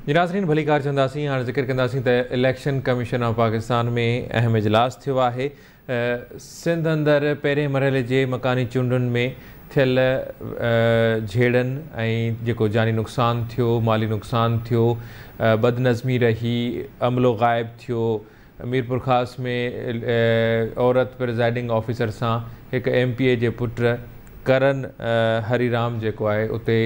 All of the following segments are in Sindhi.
جي ناظرين ڀليڪار چونداسين. هاڻي ذڪر ڪنداسين ته اليڪشن ڪميشن آف پاڪستان ۾ اهم اجلاس ٿيو آهي. سنڌ اندر پهرين مرحلي جي مڪاني چونڊن ۾ ٿيل جهيڙن ۽ جيڪو جاني نقصان ٿيو، مالي نقصان ٿيو، بدنظمي رهي، عملو غائب ٿيو، ميرپورخاص ۾ عورت پرزائيڊنگ آفيسر سان هڪ ايم پي اي جي پٽ ڪرن هري رام جيڪو آهي اتي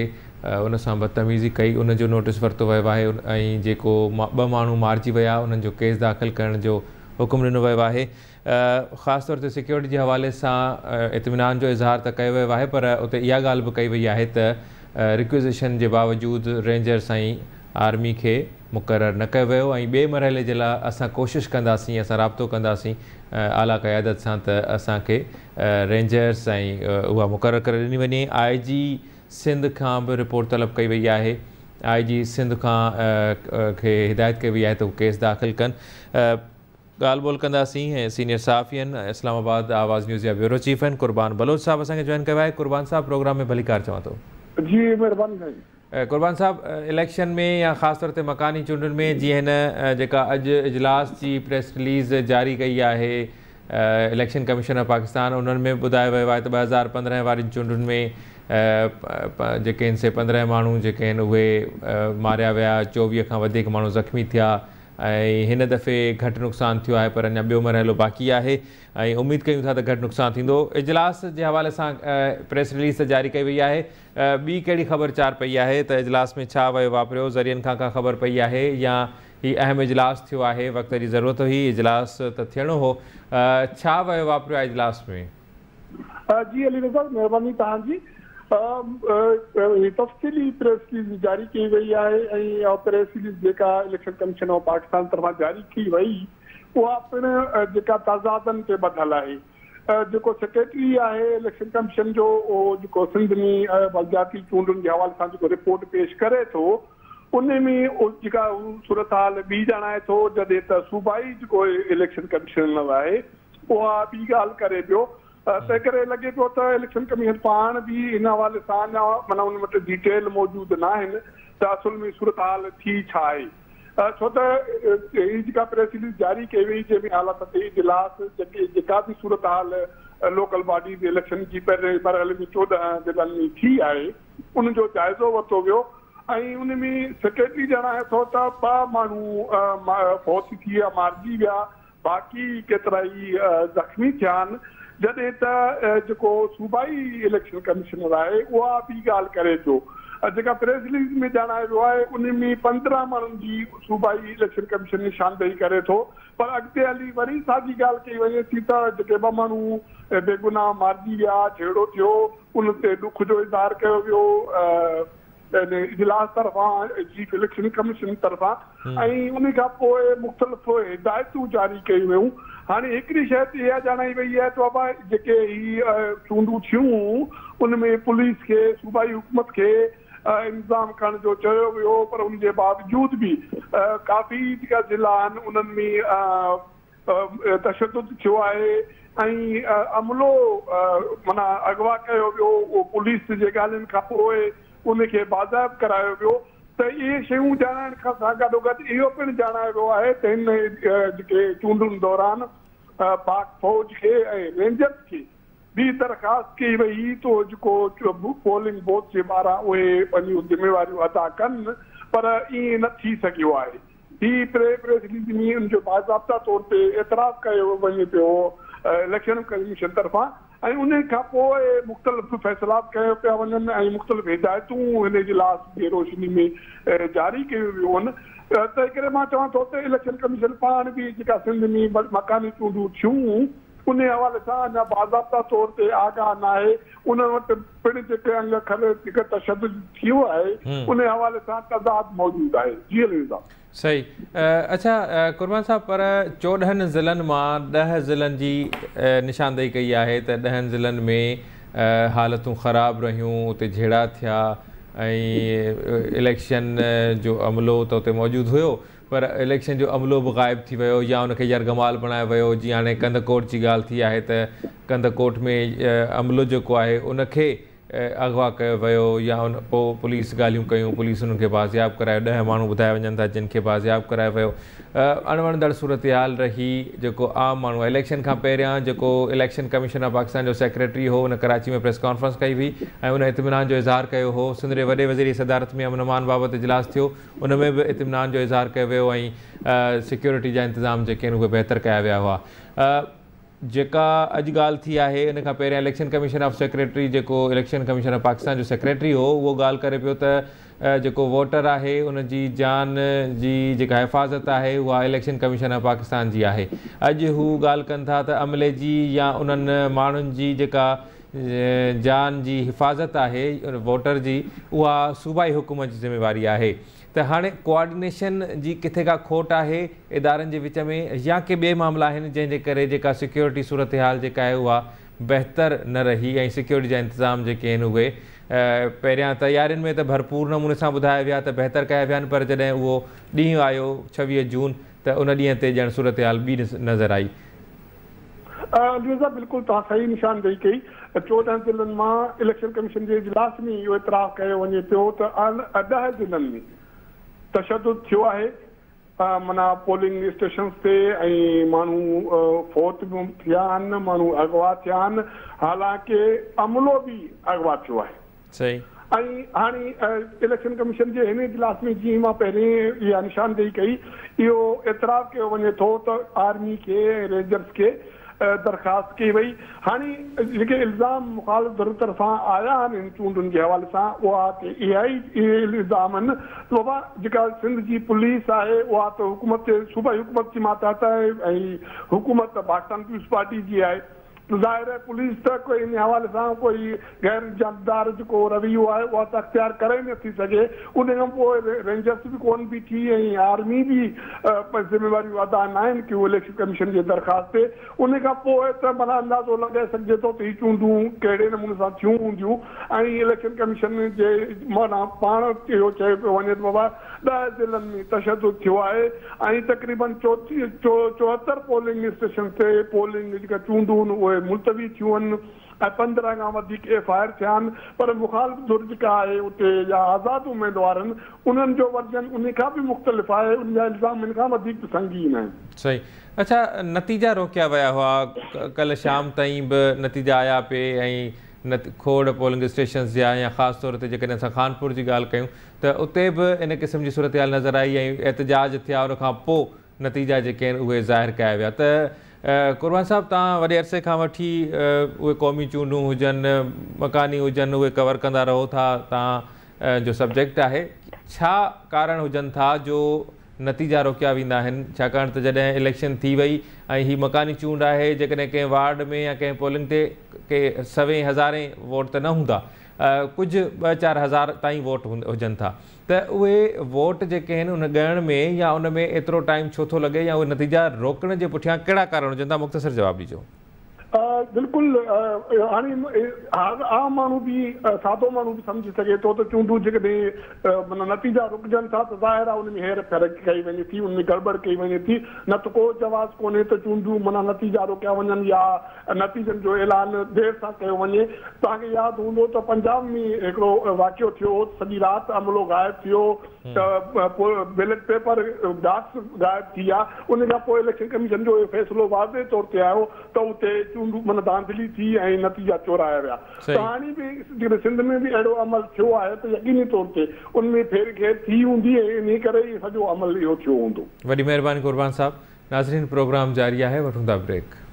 ان سان بدتميزي ڪئي، ان جو نوٽيس ورتو ويو آهي ۽ جيڪو ٻه ماڻهو مارجي ويا انهن جو ڪيس داخل ڪرڻ جو حڪم ڏنو ويو آهي. خاص طور تي سيڪيورٽي جي حوالي سان اطمينان جو اظهار ته ڪيو ويو آهي پر اتي اها ڳالهه به ڪئي وئي آهي ته رڪوزيشن جي باوجود رينجرس ۽ آرمي کي مقرر نه ڪيو ويو ۽ ٻئي مرحلي جي لاء اسان ڪوشش ڪنداسين، اسان رابطو ڪنداسين اعليٰ قيادت سان ته اسان کي رينجرس ۽ اها مقرر ڪري ڏني وڃي. آء جي سنڌ کان به رپورٽ طلب ڪئي وئي آهي. آء جي سنڌ کان کي هدايت ڪئي وئي آهي ته هو ڪيس داخل ڪن. ڳالهه ٻولهه ڪنداسين ۽ سينيئر صحافي آهن اسلام آباد آواز نيوز جا بيورو چيف آهن قربان بلوچ صاحب اسان کي جوائن ڪيو آهي. قربان صاحب پروگرام ۾ ڀليڪار چوان ٿو. جي مهرباني سائين. قربان صاحب اليڪشن ۾ يا خاص طور تي مڪاني چونڊن ۾ جيئن هن جيڪا اڄ اجلاس جي پريس رليز جاري ڪئي آهي اليڪشن ڪميشن آف پاڪستان انهن ۾ ٻڌايو ويو آهي ته 2015 وارين چونڊن ۾ جيڪي آهن سي 15 ماڻهو جيڪي آهن اهي ماريا ويا، 24 کان وڌيڪ ماڻهو زخمي ٿيا ۽ هن دفعي گهٽ نقصان ٿيو آهي پر اڃا ٻيو مرحلو باقي آهي ۽ اميد ڪيون ٿا ته گهٽ نقصان ٿيندو. اجلاس جي حوالي سان پريس رليز ته جاري ڪئي وئي آهي، ٻي ڪهڙي خبر چار پئي آهي ته اجلاس ۾ ڇا وهيو واپريو، ذريعن کان ڪا خبر پئي آهي يا هي اهم اجلاس ٿيو آهي، وقت جي ضرورت هئي، اجلاس ته ٿيڻو هو، ڇا وهيو واپريو آهي اجلاس ۾؟ جي علي رضا مهرباني توهان جي. هي تفصيلي پريس رليز جاري ڪئي وئي آهي ۽ اها پريس رليز جيڪا اليڪشن ڪميشن آف پاڪستان طرفان جاري ڪئي وئي اها پڻ جيڪا تضادن تي ٻڌل آهي. جيڪو سيڪريٽري آهي اليڪشن ڪميشن جو اهو جيڪو سنڌ ۾ بلدياتي چونڊن جي حوالي سان جيڪو رپورٽ پيش ڪري ٿو ان ۾ جيڪا صورتحال ٻي ڄاڻائي ٿو جڏهن ته صوبائي جيڪو اليڪشن ڪميشنر آهي اها ٻي ڳالهه ڪري پيو. تنهن ڪري لڳي پيو ته اليڪشن ڪميشن پاڻ به ان حوالي سان اڃا معنيٰ ان وٽ ڊيٽيل موجود ناهن ته اصل ۾ صورتحال ٿي ڇا آهي. ڇو ته هي جيڪا پريس رليز جاري ڪئي وئي جنهن ۾ اعليٰ سطحي اجلاس جيڪي جيڪا به صورتحال لوڪل باڊيز اليڪشن جي پهرين مرحلي ۾ 14 ضلعن ۾ ٿي آهي ان جو جائزو ورتو ويو ۽ ان ۾ سيڪريٽري ڄاڻائي ٿو ته 2 ماڻهو فوت ٿي ويا مارجي ويا باقي ڪيترائي زخمي ٿيا آهن، جڏهن ته جيڪو صوبائي اليڪشن ڪمشنر آهي اها ٻي ڳالهه ڪري پيو، جيڪا پريس رليز ۾ ڄاڻايو ويو آهي ان ۾ 15 ماڻهن جي صوبائي اليڪشن ڪميشن نشاندهي ڪري ٿو پر اڳتي هلي وري ساڳي ڳالهه ڪئي وڃي ٿي ته جيڪي 2 ماڻهو بيگناهه مارجي ويا، جهيڙو ٿيو ان تي ڏک جو اظهار ڪيو ويو. اجلاس طرفان چيف اليڪشن ڪميشن طرفان ۽ ان کان پوء مختلف هدايتون جاري ڪيون ويون. هاڻي هڪڙي شيء ته اها ڄاڻائي وئي آهي ته بابا جيڪي هي چونڊون ٿيون ان ۾ پوليس کي صوبائي حڪومت کي انتظام ڪرڻ جو چيو ويو پر ان جي باوجود به ڪافي جيڪا ضلعا آهن انهن ۾ تشدد ٿيو آهي ۽ عملو معنيٰ اغوا ڪيو ويو، اهو پوليس جي ڳالهين کان پوء ان کي بازياب ڪرايو ويو ته اهي شيون ڄاڻائڻ کان سان گڏوگڏ اهو پڻ ڄاڻايو ويو آهي ته هن جيڪي چونڊن دوران پاڪ فوج کي ۽ رينجرز کي به درخواست ڪئي وئي ته جيڪو پولنگ بوٿ جي ٻاهران اهي پنهنجون ذميواريون ادا ڪن پر ائين نه ٿي سگهيو آهي. هي پريس رليز ۾ ان جو باضابطا طور تي اعتراف ڪيو وڃي پيو اليڪشن ڪميشن طرفان ۽ ان کان پوء مختلف فيصلا به ڪيا پيا وڃن ۽ مختلف هدايتون هن اجلاس جي روشني ۾ جاري ڪيون ويون آهن تنهن ڪري مان چوان ٿو ته اليڪشن ڪميشن پاڻ به جيڪا سنڌ ۾ مڪاني چونڊون ٿيون ان حوالي سان اڃا باضابطا طور تي آگاهه ناهي، انهن وٽ پڻ جيڪي انگ اکر جيڪي تشدد ٿيو آهي ان حوالي سان تضاد موجود آهي. جي علي رضا. صحيح اڇا قربان صاحب پر 14 ضلعن مان 10 ضلعن جي نشاندهي ڪئي آهي ته 10 ضلعن ۾ حالتون خراب رهيون اتي جهيڙا ٿيا ۽ اليڪشن جو عملو ته اتي موجود هيو پر اليڪشن جو عملو به غائب ٿي ويو يا ان کي يرغمال بڻايو ويو جيئن هاڻي ڪنڌڪوٽ جي ڳالهه ٿي آهي ته ڪنڌڪوٽ ۾ عملو جيڪو آهي ان کي اغوا ڪيو ويو يا ان پوء پوليس ڳالهيون ڪيون، پوليس انهن کي بازياب ڪرايو، 10 ماڻهو ٻڌايا وڃن ٿا جن کي بازياب ڪرايو ويو. اڻوڻندڙ صورتحال رهي. جيڪو عام ماڻهو اليڪشن کان پهريان جيڪو اليڪشن ڪميشن آف پاڪستان جو سيڪريٽري هو ان ڪراچي ۾ پريس ڪانفرنس ڪئي هئي ۽ ان اطمينان جو اظهار ڪيو هو. سنڌ جي وڏي وزير جي صدارت ۾ امن امان بابت اجلاس ٿيو، ان ۾ به اطمينان جو اظهار ڪيو ويو ۽ سيڪيورٽي جا انتظام جيڪي آهن اهي بهتر ڪيا ويا هئا. جيڪا اڄ ڳالهه ٿي آهي ان کان پهريان اليڪشن ڪميشن آف سيڪريٽري جيڪو اليڪشن ڪميشن آف پاڪستان جو سيڪريٽري هو اهو ڳالهه ڪري پيو ته جيڪو ووٽر آهي ان جي جان جي جيڪا حفاظت آهي اها اليڪشن ڪميشن آف پاڪستان جي آهي. اڄ هو ڳالهه ڪن ٿا ته عملي جي يا انهن ماڻهن جي جيڪا جان جي حفاظت آهي ووٽر جي اها صوبائي حڪومت جي ذميواري آهي. ته هاڻي ڪوآرڊينيشن جي ڪٿي ڪا کوٽ آهي ادارن جي وچ ۾ يا ڪي ٻئي معاملا آهن جنهن جي ڪري جيڪا سيڪيورٽي صورتحال جيڪا آهي اها بهتر نه رهي ۽ سيڪيورٽي جا انتظام جيڪي آهن اهي پهريان تيارين ۾ ته ڀرپور نموني سان ٻڌايا ويا ته بهتر ڪيا ويا آهن پر جڏهن اهو ڏينهن آيو 26 جون ته ان ڏينهن تي ڄڻ صورتحال ٻي نظر آئي. علي رضا بلڪل توهان صحيح نشاندهي ڪئي. 14 ضلعن مان اليڪشن ڪميشن جي اجلاس ۾ اهو اعتراف ڪيو وڃي پيو ته 10 ضلعن ۾ تشدد ٿيو آهي، معنيٰ پولنگ اسٽيشنز تي ۽ ماڻهو فوت به ٿيا آهن، ماڻهو اغوا ٿيا آهن، حالانڪه عملو به اغوا ٿيو آهي. صحيح. ۽ هاڻي اليڪشن ڪميشن جي هن اجلاس ۾ جيئن مان پهرين اها نشاندهي ڪئي، اهو اعتراف ڪيو وڃي ٿو ته آرمي کي ۽ رينجرز کي درخواست ڪئي وئي. هاڻي جيڪي الزام مخالف ڌر طرفان آيا آهن هن چونڊن جي حوالي سان اها اها ئي اهي الزام آهن ته بابا جيڪا سنڌ جي پوليس آهي اها ته حڪومت صوبائي حڪومت جي ماتحت آهي ۽ حڪومت ته پاڪستان پيپلز پارٽي جي آهي. ظاهر آهي پوليس ته ڪوئي ان حوالي سان ڪوئي غير جانبدار جيڪو رويو آهي اها ته اختيار ڪري نه ٿي سگهي. ان کان پوء رينجرس به ڪونه بيٺي ۽ آرمي به ذميواريون ادا ناهن ڪيون اليڪشن ڪميشن جي درخواست تي. ان کان پوء ته معنيٰ اندازو لڳائي سگهجي ٿو ته هي چونڊون ڪهڙي نموني سان ٿيون هونديون ۽ اليڪشن ڪميشن جي معنيٰ پاڻ اهو چيو پيو وڃي ته بابا 10 ضلعن ۾ تشدد ٿيو آهي ۽ تقريبن 74 پولنگ اسٽيشن تي پولنگ جيڪا چونڊون اهي ملتوي ٿيون آهن ۽ 15 کان وڌيڪ ايف I R ٿيا آهن پر مخالف ڌر جيڪا آهي اتي يا آزاد اميدوار آهن انهن جو ورجن انهي کان به مختلف آهي، ان جا الزام ان کان وڌيڪ به سنگين آهن. صحيح. اڇا نتيجا روڪيا ويا هئا، ڪلهه شام تائين به نتيجا آيا پئي ۽ کوڙ پولنگ اسٽيشنز جا يا خاص طور تي جيڪڏهن اسان خانپور جي ڳالهه ڪيون ته اتي به ان قسم جي صورتحال نظر آئي ۽ احتجاج ٿيا، ان کان پوء نتيجا جيڪي آهن اهي ظاهر ڪيا ويا ته قربان صاحب توهان وڏي عرصي کان وٺي اهي قومي چونڊون هجن مڪاني هجن اهي ڪور ڪندا رهو ٿا، توهان جو سبجيڪٽ آهي، ڇا ڪارڻ هجن ٿا جو نتيجا روڪيا ويندا آهن؟ ڇاڪاڻ ته جڏهن اليڪشن ٿي وئي ۽ هي مڪاني چونڊ آهي، جيڪڏهن ڪنهن وارڊ ۾ يا ڪنهن پولنگ تي ڪي سوين هزارين ووٽ ته نه هوندا، ڪجهه 2-4 هزار تائين ووٽ هجن ٿا ته اهي ووٽ جيڪي آهن ان ڳڻڻ ۾ يا ان ۾ ايترو ٽائيم ڇو ٿو لڳي يا اهي نتيجا روڪڻ جي پٺيان ڪهڙا ڪارڻ هجن ٿا؟ مختصر جواب ڏجو. بلڪل هاڻي هر عام ماڻهو به سادو ماڻهو به سمجهي سگهي ٿو ته چونڊون جيڪڏهن معنيٰ نتيجا رڪجن ٿا ته ظاهر آهي ان ۾ هير ڦير ڪئي وڃي ٿي، ان ۾ گڙٻڙ ڪئي وڃي ٿي، نه ته ڪو جواز ڪونهي ته چونڊون معنيٰ نتيجا روڪيا وڃن يا نتيجن جو اعلان دير سان ڪيو وڃي. توهان کي ياد هوندو ته پنجاب ۾ هڪڙو واقعو ٿيو هو ته سڄي رات عملو غائب ٿيو ته پوء بيلٽ پيپر باڪس غائب ٿي ويا، ان کان پوء اليڪشن ڪميشن جو اهو فيصلو واضح طور تي آيو ته اتي چونڊون معنيٰ ڌانڌلي ٿي ۽ نتيجا چورايا ويا. ته هاڻي به جيڪڏهن سنڌ ۾ به اهڙو عمل ٿيو آهي ته يقيني طور تي ان ۾ ڦير گهير ٿي هوندي ۽ انهي ڪري ئي سڄو عمل اهو ٿيو هوندو. وڏي مهرباني قربان صاحب. ناظرين پروگرام جاري آهي وٺون ٿا بريڪ.